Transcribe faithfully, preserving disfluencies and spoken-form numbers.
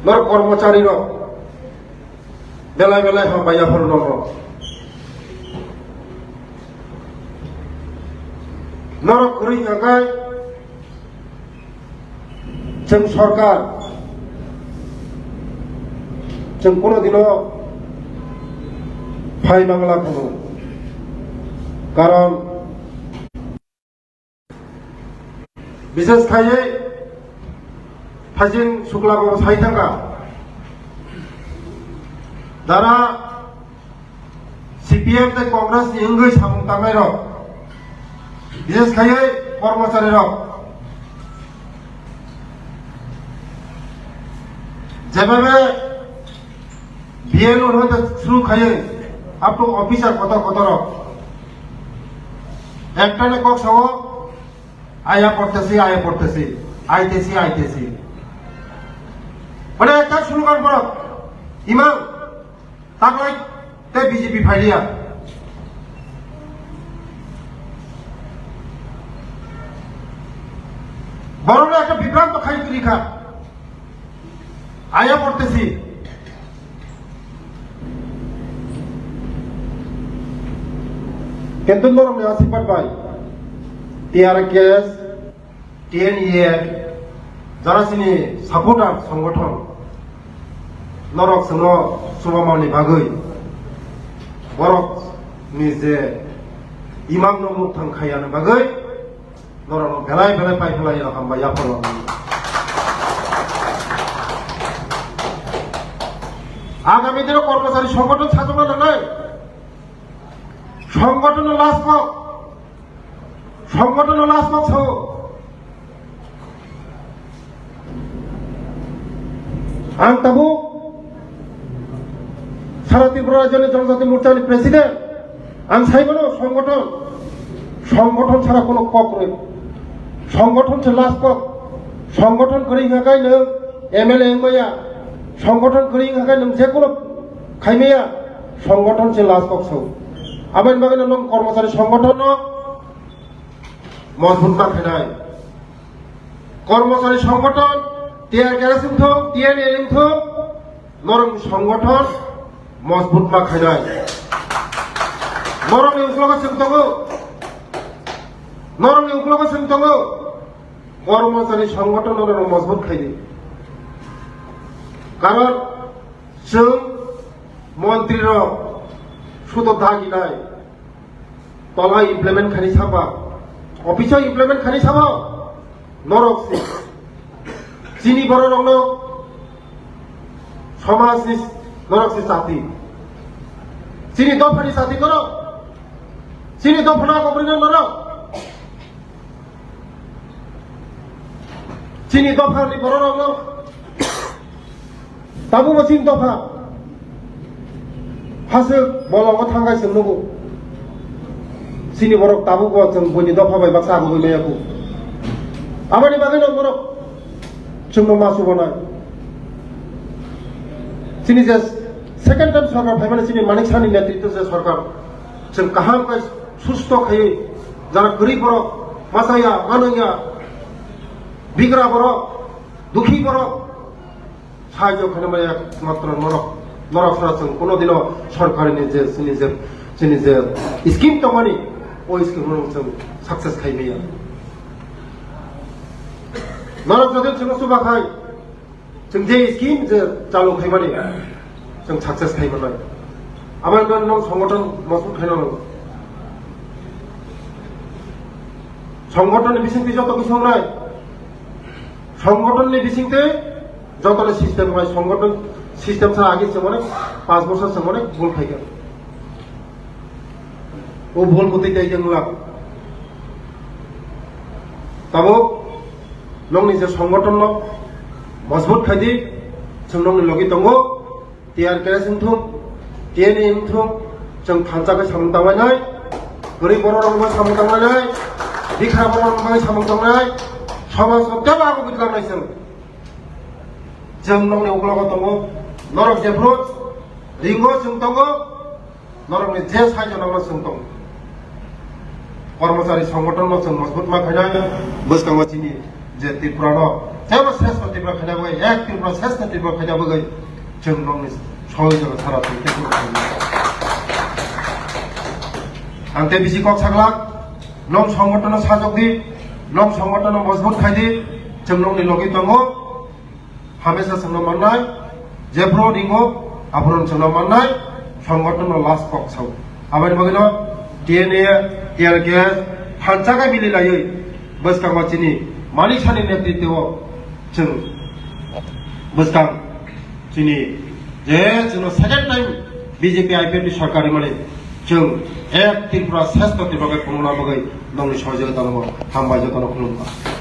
Norok kormochari rok belai belai hambai yaphar norok. Norok kwrwi hwnkhe chwng sorkar, chwng kuno dino phai mangla kuno. Karon Bishes khaiwi Phaiching Sukla bo sai thangkha. Jara C P M tei Congress ni wngwi samung tangnai rok, bishes khaiwi kormochari rok, jebebe B L O hwnkhe suru khaiwi up to officer kotor kotor rok. Ekta ni kok sao, "Aya portesi, aya portesi, aitesi, aitesi." Mane ekta slogan borok, "Imang, taklai te B J P phailiya." Borokno ekta bibranto khai kwrwi kha. Aya portesi. Kintu norokni asipat bai T R K S, T N E A, jara chini supporter songothon, norok chwngno chubamani bagwi, borokni je imangno mukthang khaiyani bagwi, norokno belai belai paiphlai rok hambai yaphar rok. Agami dino kormochari songothon sajokna nangnai. Songothonno last kok. Songothonno last kok sao. Ang tabuk Sara Tripura Rajyoni Jonojati Morchani President, ang sai mano songothon, songothon sara kono kok rwi. Songothon se last kok. Songothon kwrwi hwnkha khe nwng M L A wngmaya. Songothon kwrwi hwnkha khe nwng je kono khaimaya. Songothon se last kok sao. Aboni bagwi nwng kormochari songothonno mojbut ma khainai. Kormochari songothon, T R K S wngthok, T N A wngthok, norokni songothon mojbut ma khainai. Norokni uklogo chwng tongo. Norokni uklogo chwng tongo. Kormochari songothon norok mojbut khaidi. Karon chwng montri rok sudo daginai. Tola implement khani saba, office o implement khani saba, norok se. Chini borok rokno somaj ni norok se chati. Chini dopha ni chati norok. Chini dopha no kobri norok. Chini dopha ni borok rokno Tabukbo chini dopha. Haswk bolongo thangkhe chwng nugo. Chini borok tabukbo chwng buini dopha bai baksa agugwi maya kho. Aboni bagwino borok chwngno ma chubanai. Chini je second time sorkar phaimani chini Manik Sahni netritwo je sorkar chwng kaham khe susto khaiwi jara kwrwi borok machaya, manwngya, bigra borok, dukhi borok, sahajyo khainai maya matro norok, norok sara chwng kuno dino sorkarini je chini je, chini je scheme tongmani, o scheme no chwng success khai maya. Norok jodi chwngno chuba khai, chwng je scheme je chalu khaimani, chwng success khai manai. Aboni bagwi nwng songothon mojbut khaina nango. Songothonni bisingtwi joto kisa wngnai. Songothonni bisingtwi jotono system wngnai. Songothon system sa age se onek, panch bosor se onek bul khaikha. O bol bwtwi tei jeng lak. Tabuk nokni je songothon no mojbut khaidi, chwng nokni logi tongo. T R K S wngthung, T N A wngthung, chwng thansa khe samung tanglainai, kwrwi borok rok bai samung tanglainai, bikha borok rok bai samung tanglainai, somaj rok tebo abo bwtwi langnai chwng. Chwng nokni uklogo tongo, norok jephru ringo chwng tongo, norokni je saijo nangma chwng tongo. Kormochari songothon no chwng mojbut ma khainai, bwskango chini je Tripura no Jebo Shrestho Tripura khaina bagwi, ek Tripura Shrestho Tripura khaina bagwi chwng nokni sohojogota sara twi khe khulumkha. Ang tei bisi kok saglak, nok songotono sajok di, nok songotono mojbut khai di, chwng nokni logi tongo, hamesa chwngno mannai, jephru ringo, aphuru chwngno mannai, songotono last kok sao. Aboni bagwino T N A, T R K S, thansa khe mili laiwi, bwskango chini Manik Sani netritwo chwng bwskang chini je chwngno second time B J P I P F ni sorkar rimani chwng ek Tripura Shrestho Tripura khe phunukna bagwi nokni sohojogota no hambai jotono khulumkha.